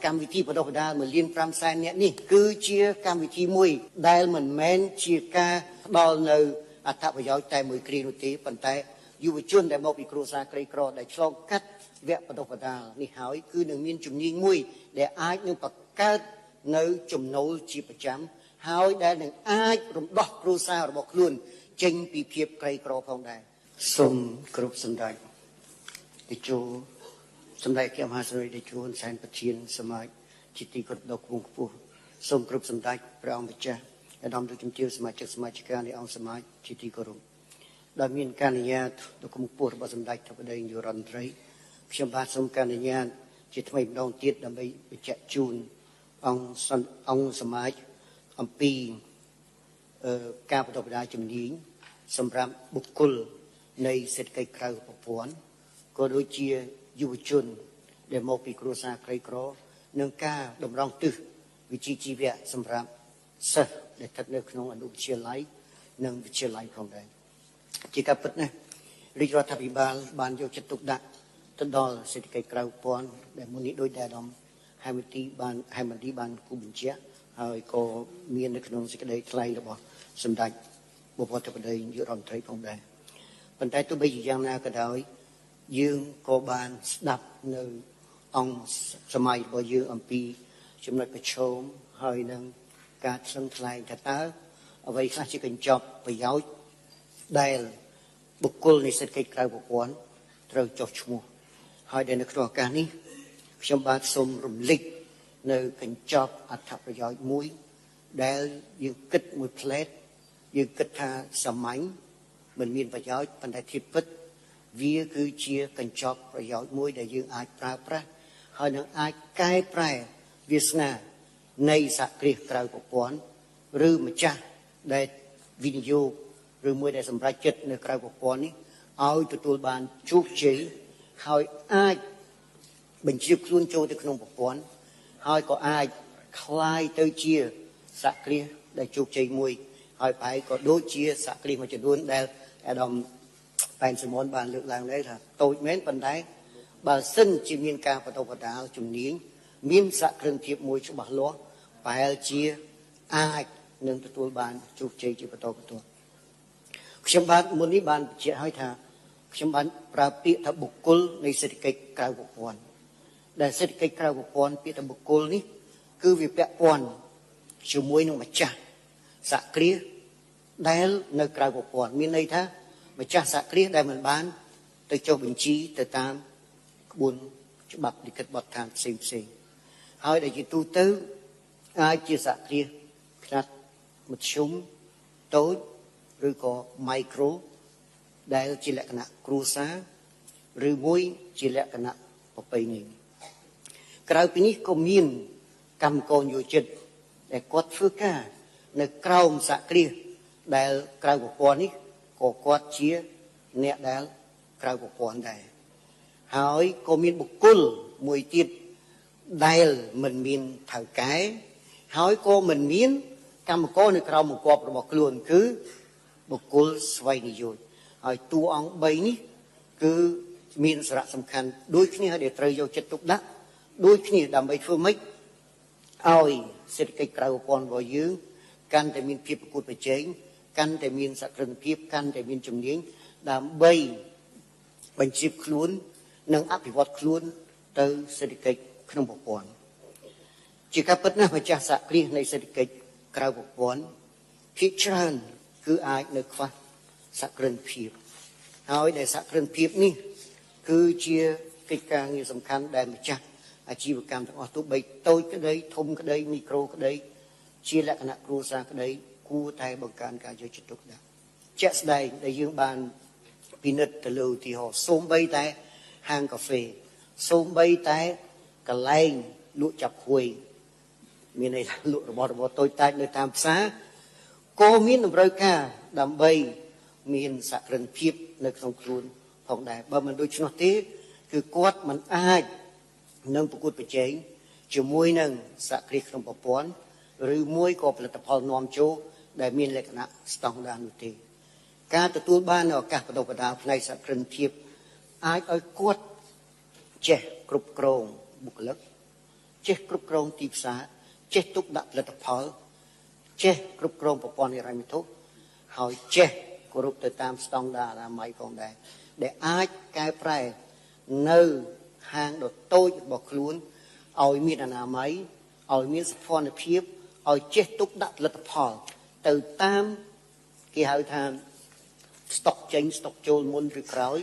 កម្មវិធីបណ្ដុះបណ្ដាល1,500,000នាក់នេះគឺជាកម្មវិធីមួយដែលមិនមែនជាការផ្ដល់នៅអត្ថប្រយោជន៍តែមួយគ្រានោះទេប៉ុន្តែយុវជនដែលមកពីគ្រួសារក្រីក្រដែលឆ្លងកាត់វគ្គបណ្ដុះបណ្ដាលនេះហើយគឺនឹងមានជំនាញមួយដែលអាចនឹងបង្កើតនៅចំណូលជាប្រចាំហើយដែលនឹងអាចរំដោះគ្រួសាររបស់ខ្លួនចេញពីភាពក្រីក្រផងដែរសូមគោរពសម្ដេចតេជោសម្ដេចព្រះមហាសេនីយ៍តេជោហ៊ុនសែនប្រធានសមាជជាទីគោរពដ៏ខ្ពង់ខ្ពស់សូមគោរពសម្ដេចព្រះអង្គម្ចាស់ឧត្តមលោកជំទាវសមាជិកសមាជិកានៃអង្គសមាជជាទីគោរពដោយមានការអនុញ្ញាតដ៏ខ្ពង់ខ្ពស់របស់សម្ដេចធិបតីនាយករដ្ឋមន្ត្រីខ្ញុំបាទសូមការអនុញ្ញាតជាថ្មីម្ដងទៀតដើម្បីបញ្ជាក់ជូនអង្គសមាជអំពីការបណ្ដុះបណ្ដាលជំនាញសម្រាប់បុគ្គលនៃសេដ្ឋកិច្ចក្រៅប្រព័ន្ធក៏ដូចជាយុវជនដែលមកពីគ្រួសារក្រីក្រនិងការតម្រង់ទិសវិជ្ជាជីវៈសម្រាប់សិស្សដែលស្ថិតនៅក្នុងអនុវិទ្យាល័យនិងវិទ្យាល័យផងដែរជាការពិតណាស់រាជរដ្ឋាភិបាលបានយកចិត្តទុកដាក់ទៅដល់សេដ្ឋកិច្ចក្រៅប្រព័ន្ធដែលមុននេះដោយតែអាដាមហេមទីបានគូបញ្ជាក់ហើយក៏មាននៅក្នុងសេចក្តីថ្លែងរបស់សម្ដេចបវរធិបតីនាយករដ្ឋមន្ត្រីផងដែរប៉ុន្តែទោះបីជាយ៉ាងណាក៏ដោយយើងក៏បានស្ដាប់នៅអង្គសម័យរបស់យើងអំពីចំណុចប្រឈមហើយនឹងការថ្លឹងថ្លែងថាតើអ្វីខ្លះជាកញ្ចប់ប្រយោជន៍ដែលបុគ្គលនៃសេដ្ឋកិច្ចក្រៅប្រព័ន្ធត្រូវចុះឈ្មោះហើយដែលនៅក្នុងឱកាសនេះខ្ញុំបាទសូមរំលឹកនៅកញ្ចប់អត្ថប្រយោជន៍មួយដែលយើងគិតមួយផ្លែតយើងគិតថាសាមញ្ញមិនមានប្រយោជន៍ប៉ុន្តែធៀបពិតវាគឺជាកញ្ចប់ប្រយោជន៍មួយដែលយើងអាចប្រើប្រាស់ហើយនឹងអាចកែប្រែវាសនានៃសហគ្រាសក្រៅប្រព័ន្ធឬម្ចាស់ដែលវិនិយោគឬមួយដែលសម្រេចចិត្តនៅក្រៅប្រព័ន្ធនេះឲ្យទទួលបានជោគជ័យហើយអាចបញ្ជ្រាបខ្លួនចូលទៅក្នុងប្រព័ន្ធហើយក៏អាចក្លាយទៅជាសហគ្រាសដែលជោគជ័យមួយហើយប្រហែលក៏ដូចជាសហគ្រាសមួយចំនួនដែលអាដាមប៉ែនសមនបានលើកឡើងដែរថាតូចមែនប៉ុន្តែបើសិនជាមានការបណ្ដុះបណ្ដាលជំនាញមានសហគ្រិនភាពមួយច្បាស់លាស់ប្រហែលជាអាចនឹងទទួលបានជោគជ័យជាបន្តបន្ទាប់ខ្ញុំបាទមុននេះបានបញ្ជាក់ឲ្យថាខ្ញុំបានប្រើពាក្យថាបុគ្គលនៃសេដ្ឋកិច្ចក្រៅប្រព័ន្ធដែលសេដ្ឋកិច្ចក្រៅប្រព័ន្ធពាក្យថាបុគ្គលនេះគឺវាពាក់ព័ន្ធជាមួយនឹងម្ចាស់សហគ្រាសដែលនៅក្រៅប្រព័ន្ធមានន័យថាម្ចាស់សហគ្រាសដែលមិនបានទៅចុះបញ្ជីទៅតាមក្បួនច្បាប់លិខិតបទដ្ឋានផ្សេងផ្សេងហើយដែលជាទូទៅអាចជាសហគ្រាសខ្នាតមធ្យមតូចឬក៏ micro ដែលជាលក្ខណៈគ្រួសារឬមួយជាលក្ខណៈប្រពៃណីក្រៅពីនេះក៏មានកម្មករយោជិតដែលគាត់ធ្វើការនៅក្រោមសហគ្រាសដែលក្រៅប្រព័ន្ធនេះក៏គាត់ជាអ្នកដែលក្រៅប្រព័ន្ធដែរហើយក៏មានបុគ្គលមួយទៀតដែលមិនមានថៅកែហើយក៏មិនមានកម្មករនៅក្រោមបង្គាប់របស់ខ្លួនគឺបុគ្គលស្វ័យនិយោជហើយតួអង្គ3នេះគឺមានសារៈសំខាន់ដូចគ្នាហើយដែលត្រូវយកចិត្តទុកដាក់ដូចគ្នាដើម្បីធ្វើម៉េចឲ្យសេដ្ឋកិច្ចក្រៅប្រព័ន្ធរបស់យើងកាន់តែមានភាពប្រកួតប្រជែងកាន់តែមានសហគ្រិនភាពកាន់តែមានជំនាញដើម្បីបញ្ជីខ្លួននិងអភិវឌ្ឍខ្លួនទៅសេដ្ឋកិច្ចក្នុងប្រព័ន្ធជាការពិតណាស់ម្ចាស់សហគ្រាសនៃសេដ្ឋកិច្ចក្រៅប្រព័ន្ធភាគច្រើនគឺអាចនៅខ្វះសហគ្រិនភាពហើយដែលសហគ្រិនភាពនេះគឺជាកិច្ចការងារសំខាន់ដែលម្ចាស់អាជីវកម្មទាំងអស់ទោះបីតូចក្តីធំក្តីមីក្រូក្តីជាលក្ខណៈគ្រួសារក្តីគួរតែបង្កើនការយកចិត្តទុកដាក់ជាក់ស្ដែងដែលយើងបានពិនិត្យទៅលើឧទាហរណ៍សូម្បីតែហាងកាហ្វេសូម្បីតែកន្លែងលក់ចាប់ហួយមានន័យថាលក់របស់របរតូចតាចនៅតាមផ្សារក៏មានតម្រូវការដើម្បីមានសហគ្រិនភាពនៅក្នុងខ្លួនផងដែរបើមិនដូច្នោះទេគឺគាត់មិនអាចនឹងប្រកួតប្រជែងជាមួយនឹងសហគ្រាសក្នុងប្រព័ន្ធឬមួយក៏ផលិតផលនាំចូលដែលមានលក្ខណៈស្តង់ដារនោះទេការទទួលបាននូវឱកាសបណ្ដុះបណ្ដាលផ្នែកសហគ្រិនភាពអាចឲ្យគាត់ចេះគ្រប់គ្រងបុគ្គលិក ចេះគ្រប់គ្រងទីផ្សារចេះទុកដាក់ផលិតផលចេះគ្រប់គ្រងប្រព័ន្ធហិរញ្ញវត្ថុហើយចេះគោរពទៅតាមស្តង់ដារអនាម័យផងដែរដែលអាចកែប្រែនៅហាងដ៏តូចរបស់ខ្លួនឲ្យមានអនាម័យឲ្យមានសោភ័ណភាពឲ្យចេះទុកដាក់ផលិតផលទៅតាមគេហៅថាស្តុកចេញស្តុកចូលមុនឬក្រោយ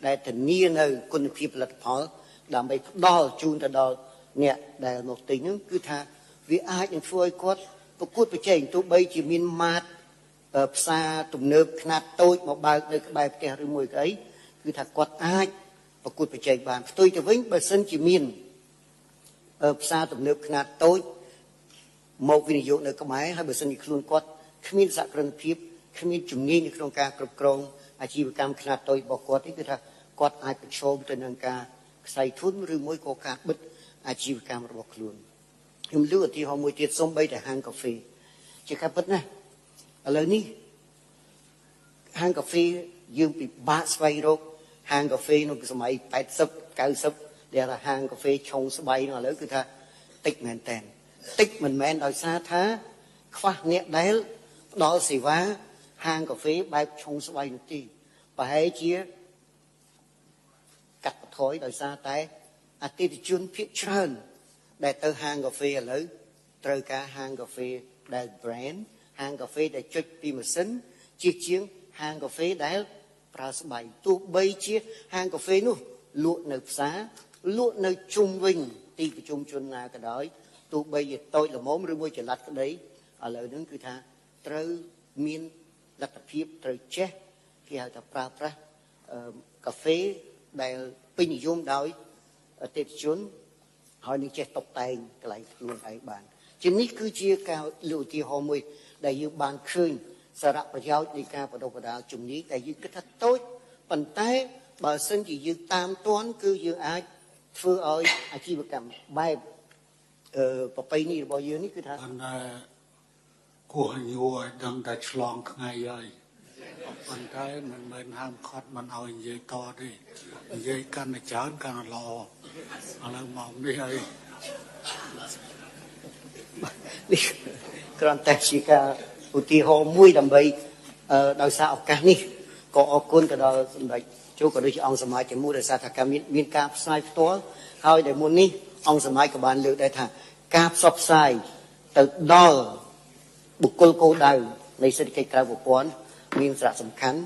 ដែលធានានៅគុណភាពផលិតផលដើម្បីផ្ដល់ជូនទៅដល់អ្នកដែលមកទិញហ្នឹងគឺថាវាអាចនឹងធ្វើឲ្យគាត់ប្រកួតប្រជែងទោះបីជាមានម៉ាតផ្សារទំនើបខ្នាតតូចមកបើកនៅក្បែរផ្ទះឬមួយក្អីគឺថាគាត់អាចប្រកួតប្រជែងបានផ្ទុយទៅវិញបើសិនជាមានផ្សារទំនើបខ្នាតតូចមកវិនិយោគនៅក្បែរហើយបើសិនជាខ្លួនគាត់គ្មានសហគ្រិនភាពគ្មានជំនាញនៅក្នុងការគ្រប់គ្រងអាជីវកម្មខ្នាតតូចរបស់គាត់នេះគឺថាគាត់អាចប្រឈមទៅនឹងការខ្សែធនឬមួយក៏ការបិទអាជីវកម្មរបស់ខ្លួនខ្ញុំលើកឧទាហរណ៍មួយទៀតសូម្បីតែហាងកាហ្វេជាការពិតណាស់ឥឡូវនេះហាងកាហ្វេយើងពិបាកស្វែងរកហាងកាហ្វេនៅសម័យ80 90ដែលថាហាងកាហ្វេឆុងស្បៃនោះឥឡូវគឺថាតិចមែនតើតិចមិនមែនដោយសារថាខ្វះអ្នកដែលផ្ដល់សេវាហាងកាហ្វេបែបឆុងស្បៃនោះទេប្រហែលជាកាត់បន្ថយដោយសារតែអតិថិជនភាគច្រើនដែលទៅហាងកាហ្វេឥឡូវត្រូវការហាងកាហ្វេដែល brand ហាងកាហ្វេដែលចុចពីម៉ាស៊ីនជាជាងហាងកាហ្វេដែលប្រើស្បៃទោះបីជាហាងកាហ្វេនោះលក់នៅផ្សារលក់នៅជុំវិញទីប្រជុំជនណាក៏ដោយទោះបីជាតូចល្មមឬមួយចល័តក្តីឥឡូវហ្នឹងគឺថាត្រូវមានលទ្ធភាពត្រូវចេះគេហៅថាប្រើប្រាស់កាហ្វេដែលពេញនិយមដោយអតិថិជនហើយនឹងចេះតុបតែងកន្លែងខ្លួនឯងបានជានេះគឺជាការលើកឧទាហរណ៍មួយដែលយើងបានឃើញសារៈប្រយោជន៍នៃការបណ្ដុះបណ្ដាលជំនាញដែលយើងគិតថាតូចប៉ុន្តែបើសិនជាយើងតាមទាន់គឺយើងអាចធ្វើឲ្យអាជីវកម្មបែបប្រពៃណីរបស់យើងនេះគឺថាប៉ុន្តែគួរញួរឲ្យដឹងតែឆ្លងថ្ងៃហើយប៉ុន្តែមិនមែនហាមឃាត់មិនឲ្យនិយាយតទេនិយាយកាន់តែច្រើនកាន់តែល្អឥឡូវមកនេះហើយនេះគ្រាន់តែជាការឧទាហរណ៍មួយដើម្បីដោយសារឱកាសនេះក៏អរគុណទៅដល់សម្ដេចជួក៏ដូចជាអង្គសមាជទាំងមូលដោយសារថាការមានការផ្សាយផ្ទាល់ហើយដែលមុននេះអង្គសមាជក៏បានលើកដែរថាការផ្សព្វផ្សាយទៅដល់បុគ្គលគោលដៅនៃសេដ្ឋកិច្ចក្រៅប្រព័ន្ធមានសារៈសំខាន់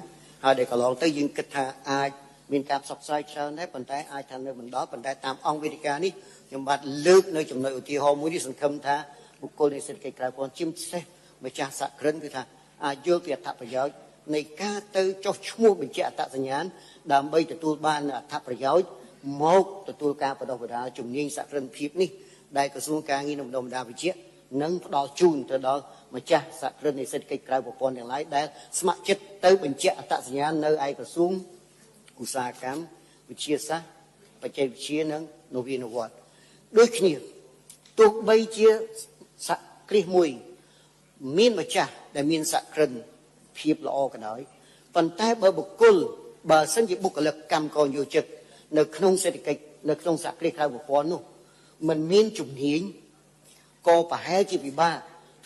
ហើយដែលកន្លងទៅយើងគិតថាអាចមានការផ្សព្វផ្សាយច្រើនដែរប៉ុន្តែអាចថានៅមិនដល់ប៉ុន្តែតាមអង្គវេទិកានេះខ្ញុំបាទលើកនៅចំណុចឧទាហរណ៍មួយនេះសង្ឃឹមថាបុគ្គលនៃសេដ្ឋកិច្ចក្រៅប្រព័ន្ធជាពិសេសម្ចាស់សហគ្រិនគឺថាអាចយល់ពីអត្ថប្រយោជន៍នៃការទៅចុះឈ្មោះបញ្ជាក់អត្តសញ្ញាណដើម្បីទទួលបានអត្ថប្រយោជន៍មកទទួលការបណ្ដុះបណ្ដាលជំនាញសហគ្រិនភាពនេះដែលក្រសួងការងារនិងបណ្ដុះបណ្ដាលវិជ្ជានឹងផ្ដល់ជូនទៅដល់ម្ចាស់សហគ្រិននៃសេដ្ឋកិច្ចក្រៅប្រព័ន្ធទាំងឡាយដែលស្ម័គ្រចិត្តទៅបញ្ជាក់អត្តសញ្ញាណនៅឯក្រសួងឧស្សាហកម្មវិទ្យាសាស្ត្របច្ចេកវិទ្យានិងនវានុវត្តន៍ដូចគ្នាទោះបីជាសហគ្រាសមួយមានម្ចាស់ដែលមានសហគ្រិនភាពល្អក៏ដោយប៉ុន្តែបើបុគ្គលបើសិនជាបុគ្គលិកកម្មករយោជិតនៅក្នុងសេដ្ឋកិច្ចនៅក្នុងសហគ្រាសក្រៅប្រព័ន្ធនោះមិនមានជំនាញក៏ប្រហែលជាពិបាក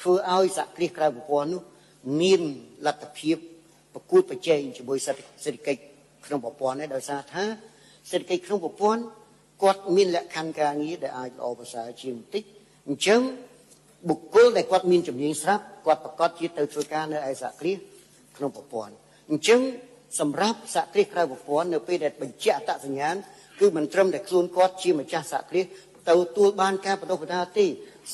ធ្វើឲ្យសហគ្រាសក្រៅប្រព័ន្ធនោះមានលទ្ធភាពប្រកួតប្រជែងជាមួយសេដ្ឋកិច្ចក្នុងប្រព័ន្ធនេះដោយសារថាសេដ្ឋកិច្ចក្នុងប្រព័ន្ធគាត់មានលក្ខខណ្ឌការងារដែលអាចល្អប្រសើរជាងបន្តិចអញ្ចឹងបុគ្គលដែលគាត់មានជំនាញស្រាប់គាត់ប្រកាសជាទៅធ្វើការនៅឯសហគ្រាសក្នុងប្រព័ន្ធអញ្ចឹងសម្រាប់សហគ្រាសក្រៅប្រព័ន្ធនៅពេលដែលបញ្ជាក់អត្តសញ្ញាណគឺមិនត្រឹមតែខ្លួនគាត់ជាម្ចាស់សហគ្រាសទៅទទួលបានការបណ្ដុះបណ្ដាលទេ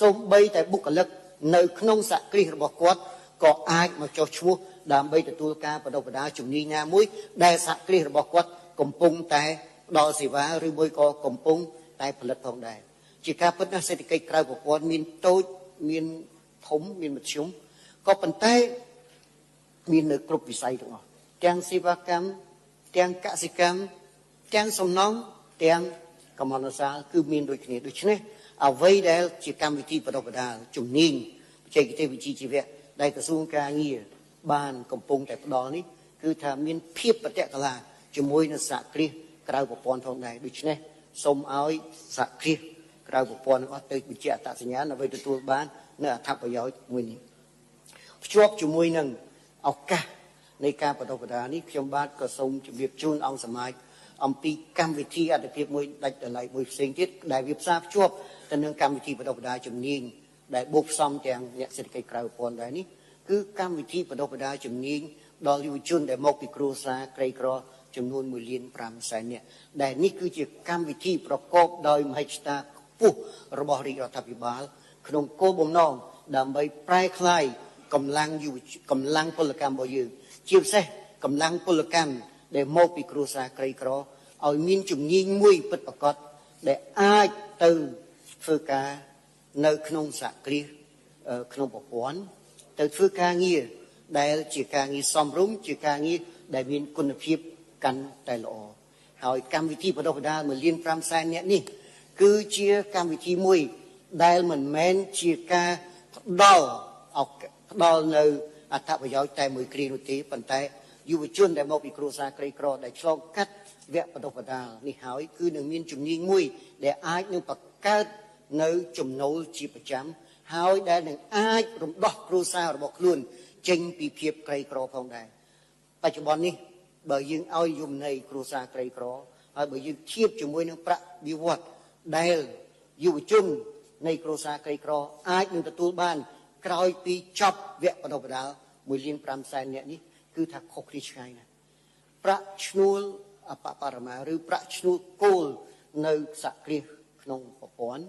សូម្បីតែបុគ្គលិកនៅក្នុងសហគ្រាសរបស់គាត់ក៏អាចមកចុះឈ្មោះដើម្បីទទួលការបណ្ដុះបណ្ដាលជំនាញណាមួយដែលសហគ្រាសរបស់គាត់កំពុងតែផ្ដល់សេវាឬមួយក៏កំពុងតែផលិតផងដែរជាការពិតណាស់សេដ្ឋកិច្ចក្រៅប្រព័ន្ធមានតូចមានធំមានមធ្យមក៏ប៉ុន្តែមាននៅគ្រប់វិស័យទាំងអស់ទាំងសេវាកម្មទាំងកសិកម្មទាំងសំណង់ទាំងកម្មអនុសាលគឺមានដូចគ្នាដូច្នេះអ្វីដែលជាកម្មវិធីបណ្ដុះបណ្ដាលជំនាញបច្ចេកទេសវិជ្ជាជីវៈដែលក្រសួងការងារបានកំពុងតែផ្ដល់នេះគឺថាមានភាពបតិកលាជាមួយនឹងសហគ្រាសក្រៅប្រព័ន្ធផងដែរដូច្នេះសូមឲ្យសហគ្រាស ក្រៅប្រព័ន្ធទាំងអស់ទៅបញ្ជាក់អត្តសញ្ញាណដើម្បីទទួលបាននៅអត្ថប្រយោជន៍មួយនេះភ្ជាប់ជាមួយនឹងឱកាសនៃការបណ្ដុះបណ្ដាលនេះខ្ញុំបាទក៏សូមជម្រាបជូនអង្គសមាជអំពីកម្មវិធីអត្ថភាពមួយដាច់ដライមួយផ្សេងទៀតដែលវាផ្សារភ្ជាប់ទៅនឹងកម្មវិធីបណ្ដុះបណ្ដាលជំនាញដែលបូកផ្សំទាំងអ្នកសេដ្ឋកិច្ចក្រៅប្រព័ន្ធដែរនេះគឺកម្មវិធីបណ្ដុះបណ្ដាលជំនាញដល់យុវជនដែលមកពីគ្រួសារក្រីក្រចំនួន1លាន5សែននាក់ដែលនេះគឺជាកម្មវិធីប្រកបដោយមហិច្ឆតាខ្ពស់របស់រាជរដ្ឋាភិបាលក្នុងគោលបំណងដើម្បីប្រែក្លាយកម្លាំងយុវកម្លាំងពលកម្មរបស់យើងជាពិសេសកម្លាំងពលកម្មដែលមកពីគ្រួសារក្រីក្រឲ្យមានជំនាញមួយពិតប្រាកដដែលអាចទៅធ្វើការនៅក្នុងសហគ្រាសក្នុងប្រព័ន្ធទៅធ្វើការងារដែលជាការងារសមរម្យជាការងារដែលមានគុណភាពកាន់តែល្អហើយកម្មវិធីបណ្ដុះបណ្ដាល1លាន5សែននាក់នេះគឺជាកម្មវិធីមួយដែលមិនមែនជាការផ្ដល់នៅអត្ថប្រយោជន៍តែមួយគ្រានោះទេប៉ុន្តែយុវជនដែលមកពីគ្រួសារក្រីក្រដែលឆ្លងកាត់វគ្គបណ្ដុះបណ្ដាលនេះហើយគឺនឹងមានជំនាញមួយដែលអាចនឹងបង្កើតនៅចំណូលជាប្រចាំហើយដែលនឹងអាចរំដោះគ្រួសាររបស់ខ្លួនចេញពីភាពក្រីក្រផងដែរបច្ចុប្បន្ននេះបើយើងឲ្យយមន័យគ្រួសារក្រីក្រហើយបើយើងធៀបជាមួយនឹងប្រាក់បៀវត្សដែលយុវជននៃគ្រួសារក្រីក្រអាចនឹងទទួលបានក្រោយពីចប់វគ្គបណ្ដុះបណ្ដាល1លាន5សែននាក់នេះគឺថាខុសគ្នាឆ្ងាយណាស់ប្រាក់ឈ្នួលអបបរមាឬប្រាក់ឈ្នួលគោលនៅសហគ្រាសក្នុងប្រព័ន្ធ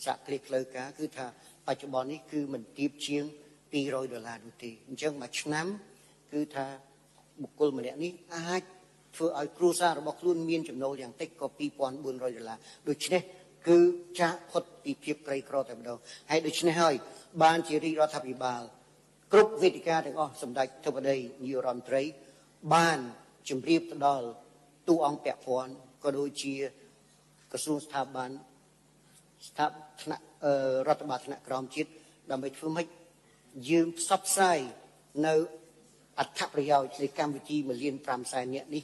សហគ្រាសផ្លូវការគឺថាបច្ចុប្បន្ននេះគឺមិនទាបជាង200ដុល្លារនោះទេអញ្ចឹងមួយឆ្នាំគឺថាបុគ្គលម្នាក់នេះអាចធ្វើឲ្យគ្រួសាររបស់ខ្លួនមានចំណូលយ៉ាងតិចក៏2400ដុល្លារដូច្នេះគឺចាក់ផុតពីភាពក្រីក្រតែម្ដងហើយដូច្នេះហើយបានជារាជរដ្ឋាភិបាលគ្រប់វេទិកាទាំងអស់សម្ដេចធិបតីនាយករដ្ឋមន្ត្រីបានជម្រាបទៅដល់ទូអង្គពាក់ព័ន្ធក៏ដូចជាក្រសួងស្ថាប័នស្ថាបថ្នាក់រដ្ឋបាលថ្នាក់ក្រោមជាតិដើម្បីធ្វើម៉េចយើងផ្សព្វផ្សាយនៅអត្ថប្រយោជន៍នៃកម្មវិធី1លាន5សែននាក់នេះ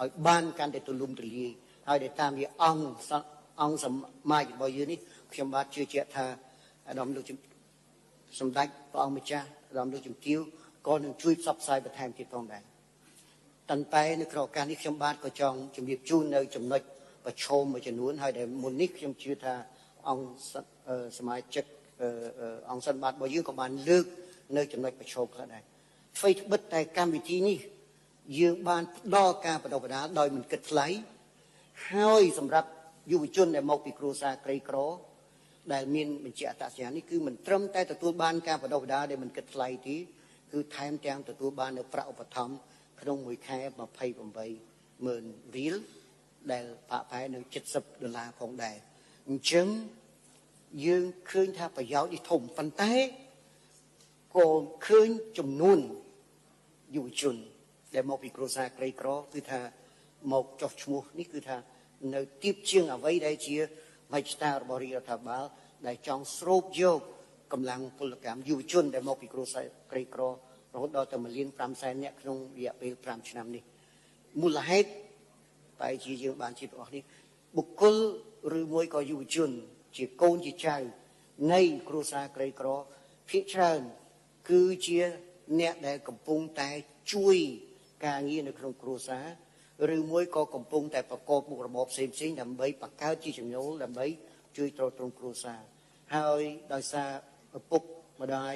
ឲ្យបានកាន់តែទូលំទូលាយហើយដែលតាមវាអង្គសមាជរបស់យើងនេះខ្ញុំបាទជឿជាក់ថាអាដាមលោកសម្ដេចព្រះអង្គម្ចាស់អាដាមលោកជំទាវក៏នឹងជួយផ្សព្វផ្សាយបន្ថែមទៀតផងដែរប៉ុន្តែនៅក្នុងឱកាសនេះខ្ញុំបាទក៏ចង់ជម្រាបជូននៅចំណុចប្រឈមមួយចំនួនហើយដែលមុននេះខ្ញុំជឿថាអង្គសមាជិកអង្គសន្និបាតរបស់យើងក៏បានលើកនៅចំណុចប្រឈមខ្លះដែរអ្វីត្បិតតែកម្មវិធីនេះយើងបានផ្ដល់ការបណ្ដុះបណ្ដាលដោយមិនគិតថ្លៃហើយសម្រាប់យុវជនដែលមកពីគ្រួសារក្រីក្រដែលមានបញ្ជាអត្តសញ្ញាណនេះគឺមិនត្រឹមតែទទួលបានការបណ្ដុះបណ្ដាលដែលមិនគិតថ្លៃទេគឺថែមទាំងទទួលបាននៅប្រាក់ឧបត្ថម្ភក្នុងមួយខែ280,000រៀលដែលប្រហែលនឹង70ដុល្លារផងដែរអញ្ចឹងយើងឃើញថាប្រយោជន៍នេះធំប៉ុន្តែក៏ឃើញចំនួនយុវជនដែលមកពីគ្រួសារក្រីក្រគឺថាមកចុះឈ្មោះនេះគឺថានៅទាបជាងអ្វីដែលជាមហិច្ឆតារបស់រាជរដ្ឋាភិបាលដែលចង់ស្រូបយកកម្លាំងពលកម្មយុវជនដែលមកពីគ្រួសារក្រីក្ររហូតដល់ទៅ1លាន5សែននាក់ក្នុងរយៈពេល5ឆ្នាំនេះមូលហេតុបែរជាយើងបានជិះរបស់នេះបុគ្គលឬមួយក៏យុវជនជាកូនជាចៅនៃគ្រួសារក្រីក្រភាគច្រើនគឺជាអ្នកដែលកំពុងតែជួយការងារនៅក្នុងគ្រួសារឬមួយក៏កំពុងតែប្រកបមុខរបរផ្សេងផ្សេងដើម្បីបង្កើតជាចំណូលដើម្បីជួយទ្រទ្រង់គ្រួសារហើយដោយសារឪពុកម្ដាយ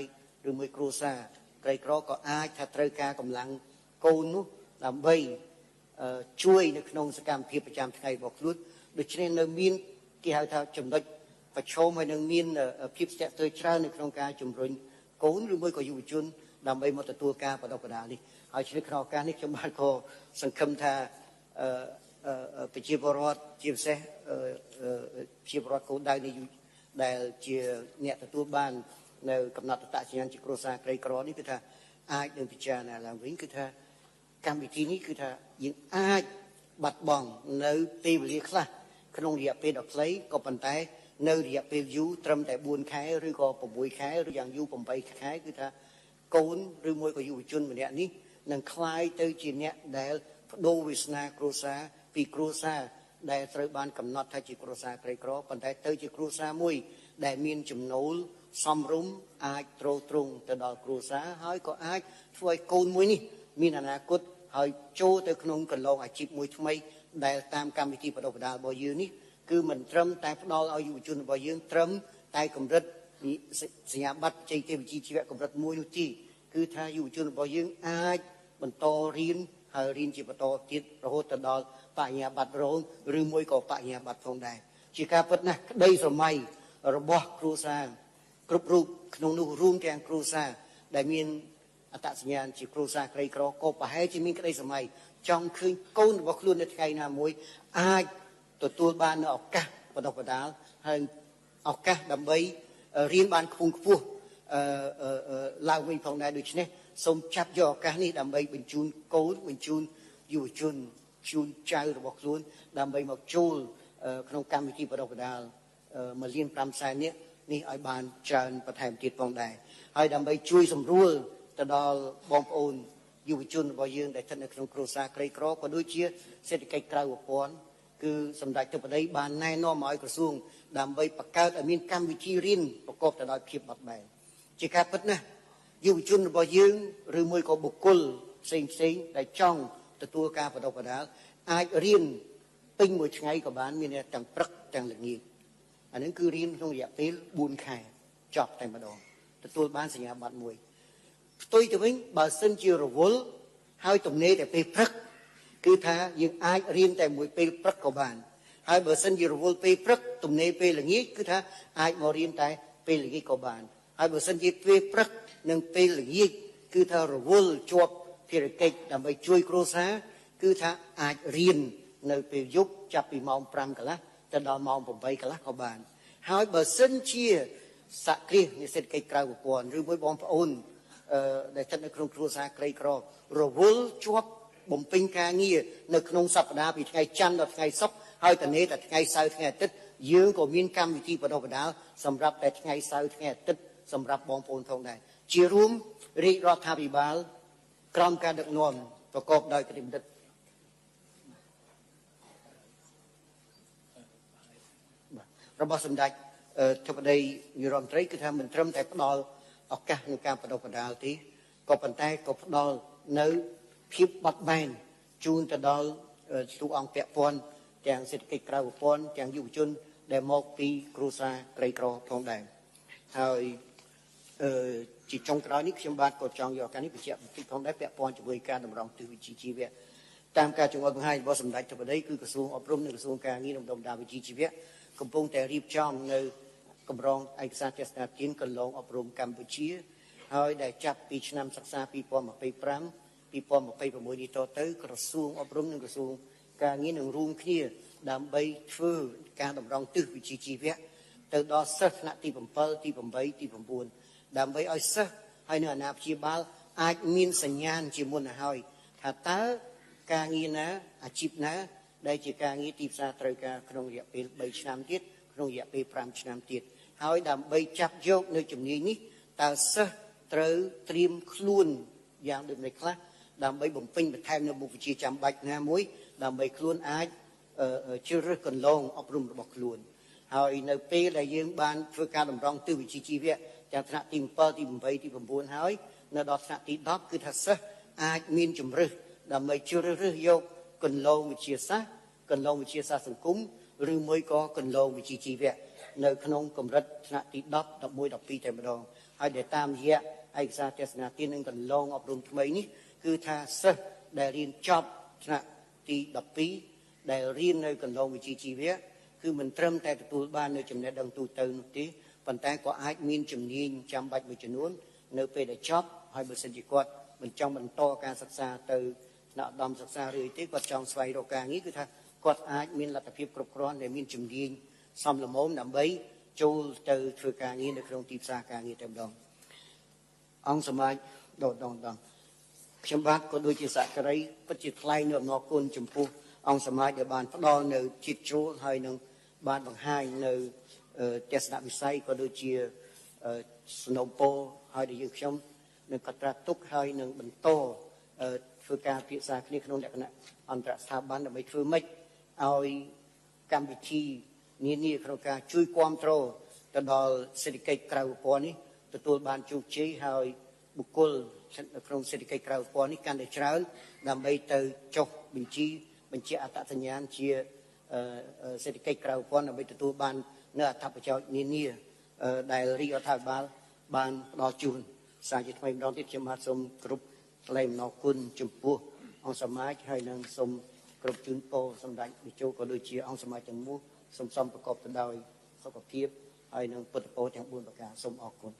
ឬមួយគ្រួសារក្រីក្រក៏អាចថាត្រូវការកម្លាំងកូននោះដើម្បីជួយនៅក្នុងសកម្មភាពប្រចាំថ្ងៃរបស់ខ្លួនដូច្នេះនៅមានគេហៅថាចំណុចប្រឈមហើយនឹងមានភាពស្ទាក់ស្ទើរច្រើននៅក្នុងការជំរុញកូនឬមួយក៏យុវជនដើម្បីមកទទួលការបណ្ដុះបណ្ដាលនេះហើយឆ្លៀតក្នុងឱកាសនេះខ្ញុំបាទក៏សង្ឃឹមថាប្រជាពលរដ្ឋជាពិសេសប្រជាពលរដ្ឋគោលដៅនៃដែលជាអ្នកទទួលបាននៅកំណត់អត្តសញ្ញាណជាគ្រួសារក្រីក្រនេះគឺថាអាចនឹងពិចារណាឡើងវិញគឺថាកម្មវិធីនេះគឺថាយើងអាចបាត់បង់នៅពេលវេលាខ្លះក្នុងរយៈពេលដ៏ខ្លីក៏ប៉ុន្តែនៅរយៈពេលយូរត្រឹមតែ4ខែឬក៏6ខែឬយ៉ាងយូរ8ខែគឺថាកូនឬមួយក៏យុវជនម្នាក់នេះនឹងក្លាយទៅជាអ្នកដែលបដូរវាសនាគ្រួសារពីគ្រួសារ ដែលត្រូវបានកំណត់ថាជាគ្រួសារក្រីក្រប៉ុន្តែទៅជាគ្រួសារមួយដែលមានចំណូលសមរម្យអាចទ្រទ្រង់ទៅដល់គ្រួសារហើយក៏អាចធ្វើឲ្យកូនមួយនេះមានអនាគតហើយចូលទៅក្នុងកន្លងអាជីពមួយថ្មីដែលតាមកម្មវិធីបណ្ដុះបណ្ដាលរបស់យើងនេះគឺមិនត្រឹមតែផ្ដល់ឲ្យយុវជនរបស់យើងត្រឹមតែកម្រិតសញ្ញាបត្របច្ចេកទេសវិជ្ជាជីវៈកម្រិតមួយនោះទេគឺថាយុវជនរបស់យើងអាចបន្តរៀនហើយរៀនជាបន្តទៀតរហូតទៅដល់បញ្ញាបត្ររងឬមួយក៏បញ្ញាបត្រផងដែរជាការពិតណាស់ក្តីស្រមៃរបស់គ្រួសារគ្រប់រូបក្នុងនោះរួមទាំងគ្រួសារដែលមានអត្តសញ្ញាណជាគ្រួសារក្រីក្រក៏ប្រហែលជាមានក្តីស្រមៃចង់ឃើញកូនរបស់ខ្លួននៅថ្ងៃណាមួយអាចទទួលបាននូវឱកាសបណ្ដុះបណ្ដាលហើយឱកាសដើម្បីរៀនបានខ្ពង់ខ្ពស់ឡើងវិញផងដែរដូច្នេះសូមចាប់យកឱកាសនេះដើម្បីបញ្ជូនកូនបញ្ជូនយុវជនជូនចៅរបស់ខ្លួនដើម្បីមកចូលក្នុងកម្មវិធីបណ្ដុះបណ្ដាល1.5 លាននាក់នេះឲ្យបានច្រើនបន្ថែមទៀតផងដែរហើយដើម្បីជួយសម្រួលទៅដល់បងប្អូនយុវជនរបស់យើងដែលស្ថិតនៅក្នុងគ្រួសារក្រីក្រក៏ដូចជាសេដ្ឋកិច្ចក្រៅប្រព័ន្ធគឺសម្ដេចធិបតីបានណែនាំឲ្យក្រសួងដើម្បីបង្កើតឲ្យមានកម្មវិធីរៀនប្រកបទៅដោយភាពបត់បែនជាការពិតណាស់យុវជនរបស់យើងឬមួយក៏បុគ្គលផ្សេងផ្សេងដែលចង់ទទួលការបណ្ដុះបណ្ដាលអាចរៀនពេញមួយថ្ងៃក៏បានមានទាំងព្រឹកទាំងល្ងាចអានឹងគឺរៀនក្នុងរយៈពេល4ខែចប់តែម្ដងទទួលបានសញ្ញាបត្រមួយផ្ទុយទៅវិញបើសិនជារវល់ហើយទំនេរតែពេលព្រឹកគឺថាយើងអាចរៀនតែមួយពេលព្រឹកក៏បានហើយបើសិនជារវល់ពេលព្រឹកទំនេរពេលល្ងាចគឺថាអាចមករៀនតែពេលល្ងាចក៏បានហើយបើសិនជាពេលព្រឹកនិងពេលល្ងាចគឺថារវល់ជាប់ភារកិច្ចដើម្បីជួយគ្រួសារគឺថាអាចរៀននៅពេលយប់ចាប់ពីម៉ោង5កន្លះទៅដល់ម៉ោង8កន្លះក៏បានហើយបើសិនជាសហគ្រាសនៃសេដ្ឋកិច្ចក្រៅប្រព័ន្ធឬមួយបងប្អូនដែលស្ថិតនៅក្នុងគ្រួសារក្រីក្ររវល់ជាប់បំពេញការងារនៅក្នុងសប្តាហ៍ពីថ្ងៃច័ន្ទដល់ថ្ងៃសុក្រហើយតនេតែថ្ងៃសៅរ៍ថ្ងៃអាទិត្យយើងក៏មានកម្មវិធីបណ្ដុះបណ្ដាលសម្រាប់តែថ្ងៃសៅរ៍ថ្ងៃអាទិត្យសម្រាប់បងប្អូនផងដែរជារួមរាជរដ្ឋាភិបាលក្រោមការដឹកនាំប្រកបដោយគតិបណ្ឌិតរបស់សម្ដេចធិបតីនាយរដ្ឋមន្ត្រីគឺថាមិនត្រឹមតែផ្ដល់ឱកាសក្នុងការបណ្ដុះបណ្ដាលទេក៏ប៉ុន្តែក៏ផ្ដល់នៅភាពបត់បែនជូនទៅដល់តួអង្គពាក់ព័ន្ធទាំងសេដ្ឋកិច្ចក្រៅប្រព័ន្ធទាំងយុវជនដែលមកពីគ្រួសារក្រីក្រផងដែរហើយជាចុងក្រោយនេះខ្ញុំបាទក៏ចង់យកឱកាសនេះបញ្ជាក់បន្តិចផងដែរពាក់ព័ន្ធជាមួយការតម្រង់ទិសវិជ្ជាជីវៈតាមការចង្អុលបង្ហាញរបស់សម្ដេចធិបតីគឺក្រសួងអប់រំនិងក្រសួងការងារនិងបណ្ដុះបណ្ដាលវិជ្ជាជីវៈកំពុងតែរៀបចំនៅកម្រងឯកសារទស្សនទានកន្លងអប់រំកម្ពុជាហើយដែលចាប់ពីឆ្នាំសិក្សា2025 2026នេះតទៅក្រសួងអប់រំនិងក្រសួងការងារនឹងរួមគ្នាដើម្បីធ្វើការតម្រង់ទិសវិជ្ជាជីវៈទៅដល់សិស្សថ្នាក់ទី7ទី8ទី9ដើម្បីឲ្យសិស្សហើយនៅអាណាព្យាបាលអាចមានសញ្ញាណជាមុនទៅហើយថាតើការងារណាអាជីពណាដែលជាការងារទីផ្សារត្រូវការក្នុងរយៈពេល3ឆ្នាំទៀតក្នុងរយៈពេល5ឆ្នាំទៀតហើយដើម្បីចាប់យកនៅជំនាញនេះតើសិស្សត្រូវត្រៀមខ្លួនយ៉ាងដូចម្តេចខ្លះដើម្បីបំពេញបន្ថែមនៅមុខវិជ្ជាចាំបាច់ណាមួយដើម្បីខ្លួនអាចជ្រើសរើសកន្លងអប់រំរបស់ខ្លួនហើយនៅពេលដែលយើងបានធ្វើការតម្រង់ទិសវិជ្ជាជីវៈទាំងថ្នាក់ទី7ទី8ទី9ហើយនៅដល់ថ្នាក់ទី10គឺថាសិស្សអាចមានជំរើសដើម្បីជ្រើសរើសយកកន្លងវិទ្យាសាស្ត្រកន្លងវិទ្យាសាស្ត្រសង្គមឬមួយក៏កន្លងវិជ្ជាជីវៈនៅក្នុងកម្រិតថ្នាក់ទី10 11 12តែម្ដងហើយដែលតាមរយៈឯកសារទស្សនទាននិងកន្លងអប់រំថ្មីនេះគឺថាសិស្សដែលរៀនចប់ថ្នាក់ទី12ដែលរៀននៅកន្លងវិជ្ជាជីវៈគឺមិនត្រឹមតែទទួលបាននៅចំណេះដឹងទូទៅនោះទេប៉ុន្តែក៏អាចមានជំនាញចាំបាច់មួយចំនួននៅពេលដែលចប់ហើយបើសិនជាគាត់មិនចង់បន្តការសិក្សាទៅថ្នាក់ឧត្តមសិក្សាឬអីទេគាត់ចង់ស្វែងរកការងារគឺថាគាត់អាចមានលទ្ធភាពគ្រប់គ្រាន់ដែលមានជំនាញសមល្មមដើម្បីចូលទៅធ្វើការងារនៅក្នុងទីផ្សារការងារតែម្ដងអង្គសមាជដដងដងខ្ញុំបាទក៏ដូចជាសហការីពិតជាថ្លែងនូវអំណរគុណចំពោះអង្គសមាជដែលបានផ្ដល់នៅជាតិជ្រុលហើយនឹងបានបង្ហាញនៅទស្សនវិស័យក៏ដូចជាសំណូមពរហើយដែលយើងខ្ញុំនឹងកត់ត្រាទុកហើយនឹងបន្តធ្វើការពិភាក្សាគ្នាក្នុងលក្ខណៈអន្តរស្ថាប័នដើម្បីធ្វើម៉េចឲ្យ កម្មវិធីនានាក្នុងការជួយគាំទ្រទៅដល់សេដ្ឋកិច្ចក្រៅប្រព័ន្ធនេះទទួលបានជោគជ័យហើយបុគ្គលនៅក្នុងសេដ្ឋកិច្ចក្រៅប្រព័ន្ធនេះកាន់តែច្រើនដើម្បីទៅចុះបញ្ជីបញ្ជាអត្តសញ្ញាណជាសេដ្ឋកិច្ចក្រៅប្រព័ន្ធដើម្បីទទួលបាននៅអត្ថប្រយោជន៍នានាដែលរាជរដ្ឋាភិបាលបានផ្ដល់ជូនសារជាថ្មីម្ដងទៀតខ្ញុំបាទសូមគោរពថ្លែងអំណរគុណចំពោះអង្គសមាជហើយនឹងសូមគោរពជូនពរសម្ដេចតេជោក៏ដូចជាអង្គសមាជទាំងមូលសូមប្រកបទៅដោយសុខភាពហើយនឹងពុទ្ធពរទាំង4ប្រការសូមអរគុណ។